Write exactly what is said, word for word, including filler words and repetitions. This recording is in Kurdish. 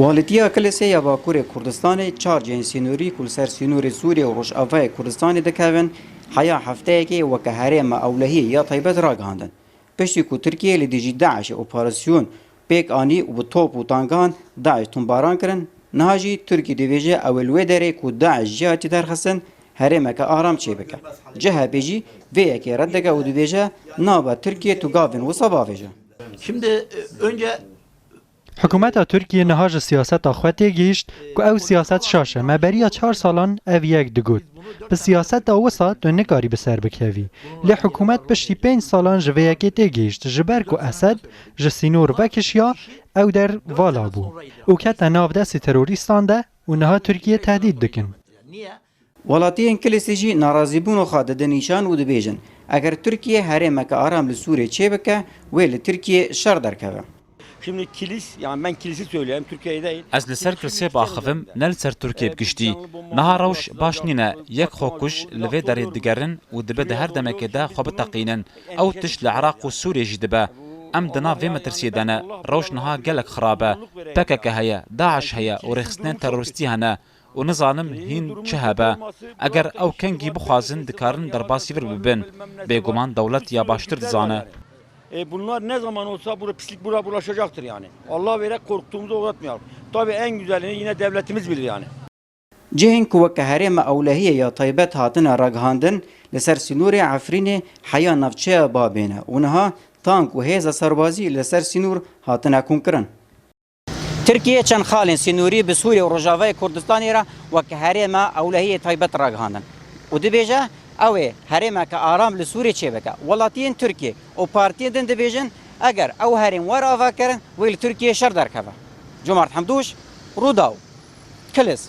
Walîtiya Kilisê ya Bakurê Kurdistanê çar cihên sînorî ku li ser sînorê Sûriyê û Rojavayê Kurdistanê dikevin, heya hefteyekê weke herêma ewlehiyê ya taybet ragihandin. Piştî ku Tirkiye li dijî DAIŞê operasyon pêk anî û bi top û tankan DAIŞ tombaran kirin, niha jî Tirkiye dibêje ew ê li wê derê ku DAIŞ ji hatî derxistin, herêmeke aram çêbike. C H P jî vê yekê red dike û dibêje, nabe Tirkiye tu gavên wisa bavêje. Şimdi, e, önce Hikûmeta Tirkiyê niha ji siyaseta xwe têgihîşt ku ew siyaset şaş e. Me beriya çar salan ev yek digot. Bi siyaseta wisa tu nikarî bi ser bikevî. Lê hikûmet piştî pênc salan ji vê yekê têgihîşt. Ji ber ku Esed ji sînor vekişiya, ew der vala bû û kete nav destê terorîstan de û niha Tirkiye tehdît dikin. Welatiyên Kilisê jî narazîbûna xwe didin nîşan û dibêjin, eger Tirkiye herêmeke aram li Sûriyê çêbike, wê li Tirkiyê şer derkeve. Şimdi kilis, yani ben kilisi söyleyeyim, Türkiye'yi değil. Ez li ser Kilisê biaxivim, ne li ser Tirkiye bi giştî. Niha rewş baş nîne, yek xwekuj li vê derê digerin û dibe di her demekê de xwe biteqînin. Ew tişt li Iraq û Sûriyê jî dibe. Em di nav vê metirsiyê de ne. Rewş niha gelek xirab e. P K K heye, DAIŞ heye û rêxistinên terorîstî hene. Û nizanim hîn çi hebe. Eger ew kengî bixwazin, dikarin derbasî vir bibin. Bêguman dewlet ya baştir dizane. E, bunlar ne zaman olsa bu pislik bura bulaşacaktır yani. Allah vere, korktuğumuza uğratmayalım. Tabii en güzelini yine devletimiz bilir yani. Cihên ku weke herêma ewlehiyê ya taybet hatine ragihandin, li ser sînorê Efrînê heya navçeya Babê ne û niha tank û hêza serbazî li ser sînor hatine komkirin. Tirkiye çend xalên sînorî bi Sûriye û Rojavayê Kurdistanê re weke herêma ewlehiyê taybet ragihandin û dibêje, ew ê herêmeke aram li Sûriyê çêbike. Welatiyên Tirkiye û partiyên din dibêjin, eger ew herêm were avakirin, wê li Tirkiyê şer derkeve. Cumart Hemdûş, Rûdaw, Kilis.